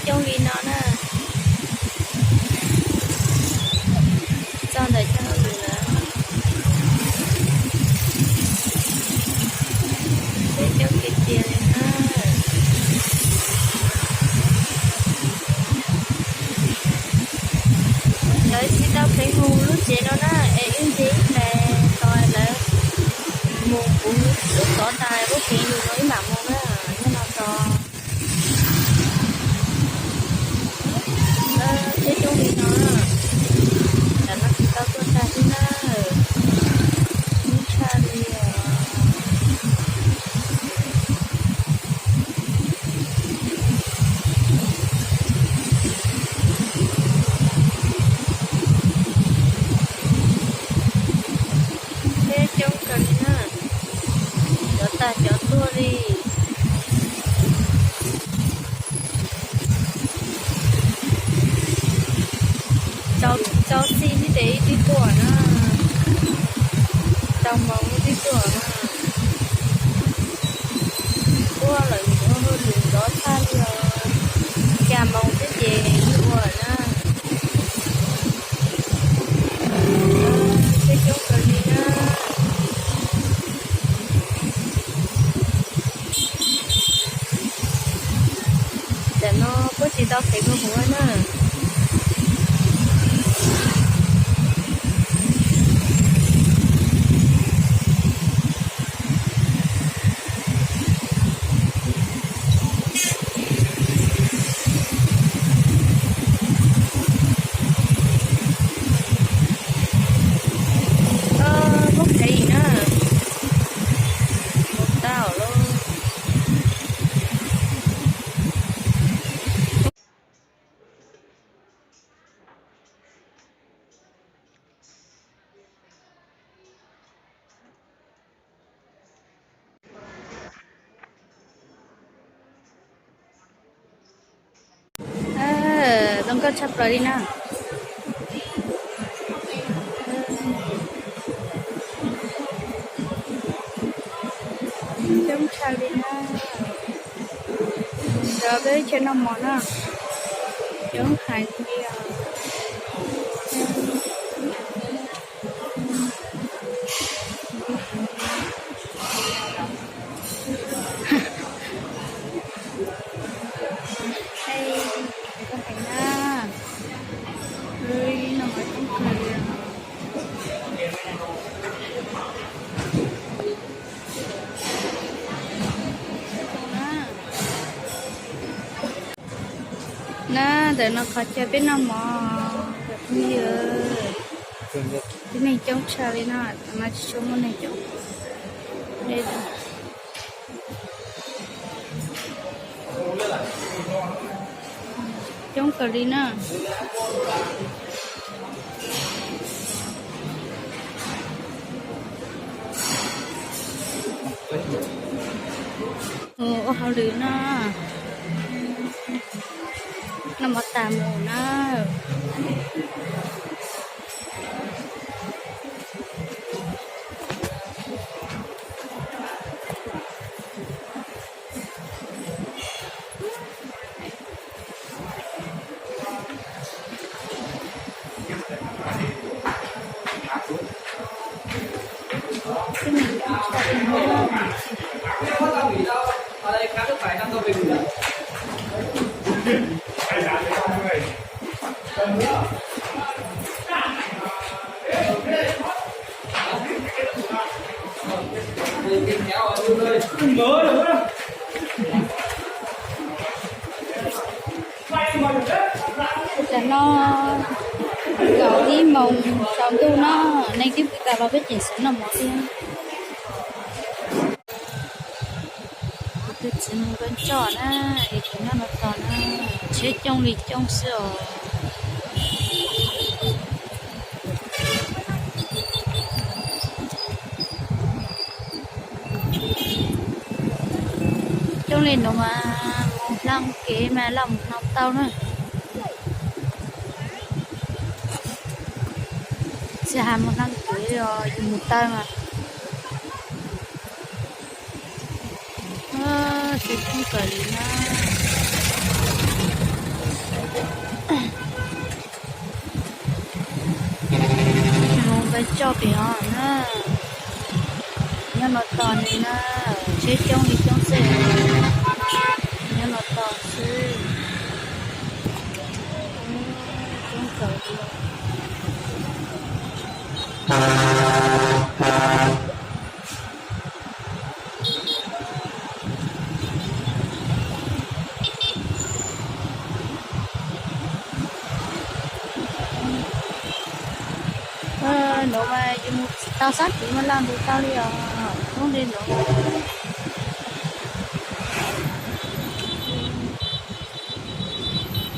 Coob li no na. Txog ntawm chaw hauj lwm lawm. Peb coob tiag tiag li na. Lawv tsis tau pheej mus lub tsev no na, es ib ntsis ib pliag tos lawv mus puv tov tas lub tsev yus no ib mam mus na, nyob no tos. Peb coob li no, tam no tsis tau tuaj tag thiab na. Ib tshaj li os. Peb coob kawg li na, cov tag cov tuaj li. Rau xij tib tes ib tib tuaj na, rau moos ib tib tuaj na. Tuaj lawm ua hauj lwm nrov tshaj li os, xya moos xwb ces yeej ua na. Peb coob kawg li na. Tam no puab tsis tau pheej mus huv na. Muab qhev na, mus tau lauj. Zoo nkauj tshaj plaws li na. Coob tshaj li na. Cov peb chaw noj mov na, coob heev li os. Ej, koj heev na. Ej, no mas coob kawg li. Na, ntawm no qhov chaw peb noj mov, cov phooj ywg, tib neeg coob tshaj li no, tam no tsis tshua muaj neeg coob. Coob kawg li na. Ua hauj lwm no, noj mov tas mus na. Tam no kaum ib moos tsaus ntuj no, neeg twb pw tas los peb tseem xav noj mov thiab. Kuv tus txiv mus npaj tsoj na, es kuv nyob no tos na, tsheb coob li coob xwb os. Coob li no mas mus hla kev mas laj mus hla tau na. Tsis hais mus hla kev os, yus mus taw mas. Tsis coob kawg li na. Coj pem os na. Nyob no tos nws na. Tsheb coob li coob xwb. Nyob no tos xwb. Coob kawg li. Nuav mas yus mus tau sab tid mas laj ntws tau li os. Coob li nuav.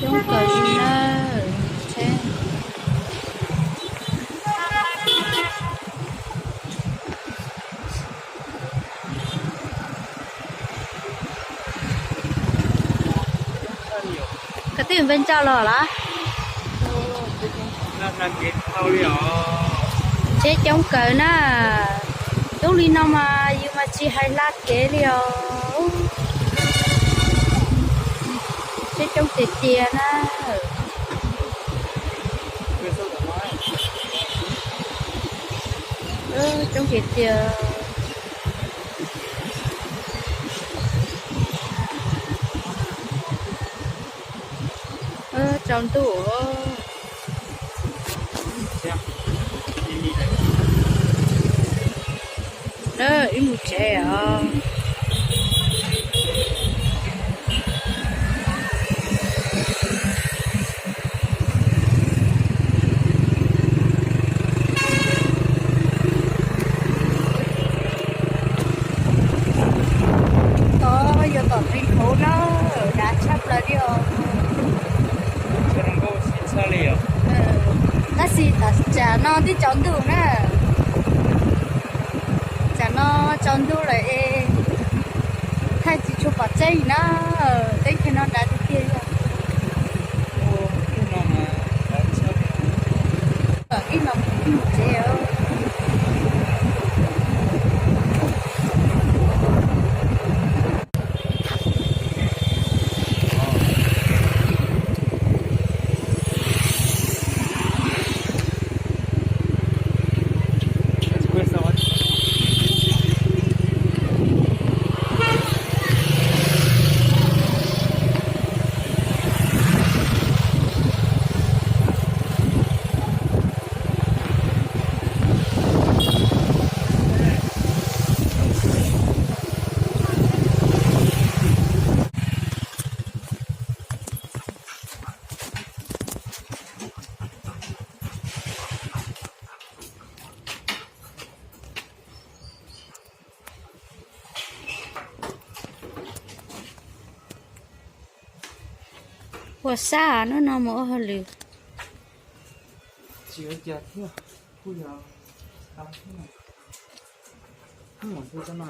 Coob kawg li na. Tsheb. Koj twb npe ncauj los lawm? Tsheb coob kawg na. Tub li no mas yus mas tsis hais hla kev li os. Tsheb coob tiag tiag na. Coob tiag tiag. Tsaus ntuj. Wb mus tsev os. Tod yuav tom qis hauv na, dav tshaj plaws li os. Tab sis tsam no twb tsaus ntuj na. Tsam no tsaus ntuj lawm es thaij tsis tshua pom tseeb na. Teb chaws no dav tiag tiag li. Ib no mus tsev. Ua sab hnub no mus ua hauj lwm. Tsis ua cas thiab, kuj yog tau thiab. Mus pw tau no.